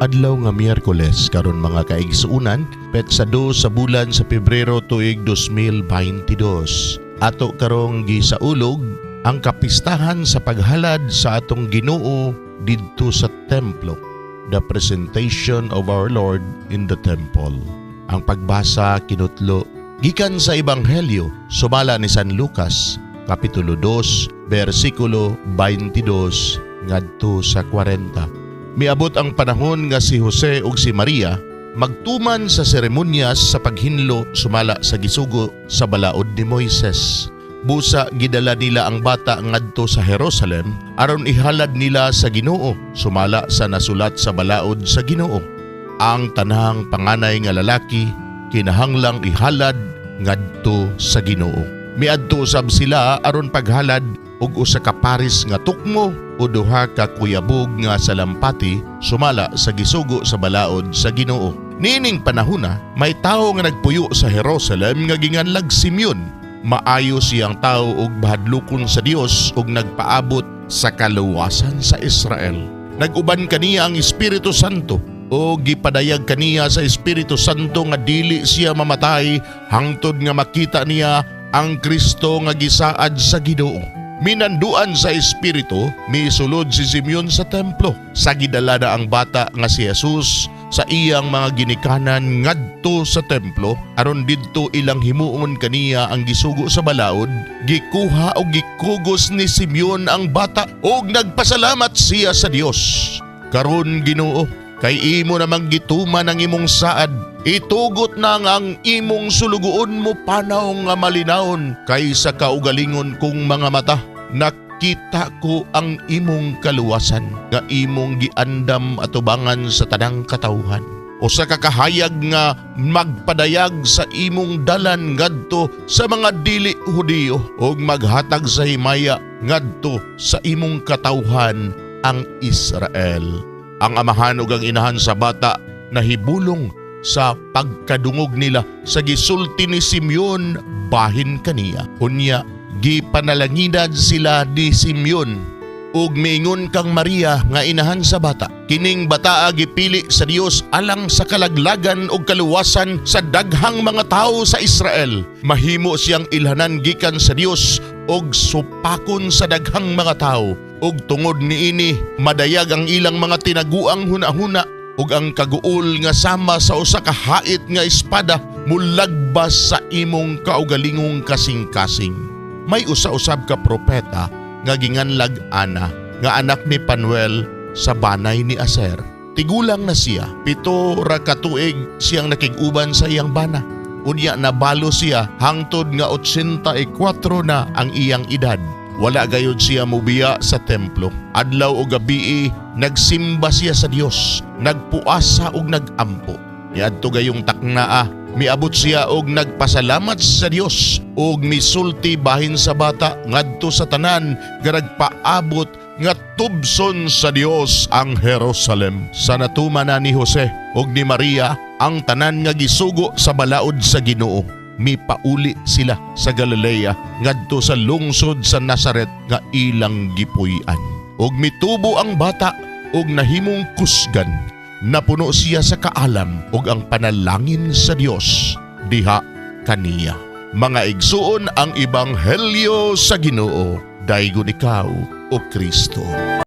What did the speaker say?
Adlaw nga Miyerkules karon, mga kaigsuunan, petsa 2 sa bulan sa Pebrero, tuig 2022. Ato karong gisaulog ang kapistahan sa paghalad sa atong Ginoo didto sa templo. The presentation of our Lord in the temple. Ang pagbasa kinutlo gikan sa Ebanghelyo sumala ni San Lucas, Kapitulo 2, versikulo 22 ngadto sa 40. Miabot ang panahon nga si Jose ug si Maria magtuman sa seremonyas sa paghinlo sumala sa gisugo sa balaod ni Moises. Busa gidala nila ang bata ngadto sa Jerusalem aron ihalad nila sa Ginoo sumala sa nasulat sa balaod sa Ginoo. Ang tanang panganay nga lalaki kinahanglang ihalad ngadto sa Ginoo. Miadto usab sila aron paghalad og usa ka paris nga tukmo o duha ka kuyabog nga salampati sumala sa gisugo sa balaod sa Ginoo. Niining panahona, may tawo nga nagpuyo sa Jerusalem nga ginganlag Simeon. Maayo siyang tawo ug mahadlokon sa Dios ug nagpaabot sa kaluwasan sa Israel. Nag-uban kaniya ang Espiritu Santo o gipadayag kaniya sa Espiritu Santo nga dili siya mamatay hangtod nga makita niya ang Kristo nga gisaad sa Ginoo. Minanduan sa Espiritu, misulod si Simeon sa templo. Sa gidala na ang bata nga si Jesus sa iyang mga ginikanan ngadto sa templo aron didto ilang himuon kaniya ang gisugo sa balaod, gikuha og gikugos ni Simeon ang bata ug nagpasalamat siya sa Dios. "Karon, Ginoo, kay imo namang gituman ang imong saad, itugot na nga ang imong sulugoon mo panaw nga malinawon, kay sa kaugalingon kong mga mata nakita ko ang imong kaluwasan nga imong giandam atubangan sa tanang katawhan. Usa ka kahayag nga magpadayag sa imong dalan ngadto sa mga dili Hudiyo ug maghatag sa himaya ngadto sa imong katawhan ang Israel." Ang amahan ug ang inahan sa bata nahibulong sa pagkadungog nila sa gisulti ni Simeon bahin kaniya. Unya gipanalanginan sila ni Simeon ug miingon kang Maria nga inahan sa bata, "Kining bataa gipili sa Dios alang sa kalaglagan ug kaluwasan sa daghang mga tawo sa Israel. Mahimo siyang ilhanan gikan sa Dios ug supakon sa daghang mga tawo, ug tungod niini madayag ang ilang mga tinaguang hunahuna, ug ang kaguol nga sama sa usa ka hait nga espada mulagbas sa imong kaugalingong kasing-kasing." May usa-usab ka propeta nga ginganlag Ana, nga anak ni Panuel sa banay ni Aser. Tigulang na siya, 7 ra ka tuig siyang nakig-uban sa iyang bana. Unya nabalo siya hangtod nga 84 na ang iyang edad. Wala gayud siya mubiya sa templo. Adlaw o gabii nagsimba siya sa Dios, nagpuasa ug nagampo. Niadto gayong taknaa, miabot siya og nagpasalamat sa Dios ug misulti bahin sa bata ngadto sa tanan nga nagpaabot nga tubson sa Dios ang Jerusalem. Sa natuman na ni Jose ug ni Maria ang tanan nga gisugo sa balaod sa Ginoo, mipauli sila sa Galilea ngadto sa lungsod sa Nazaret nga ilang gipuy-an. Ug mitubo ang bata ug nahimong kusgan. Napuno siya sa kaalam ug ang panalangin sa Dios diha kaniya. Mga igsuon, ang ebanghelyo sa Ginoo. Daygon ikaw, o Kristo.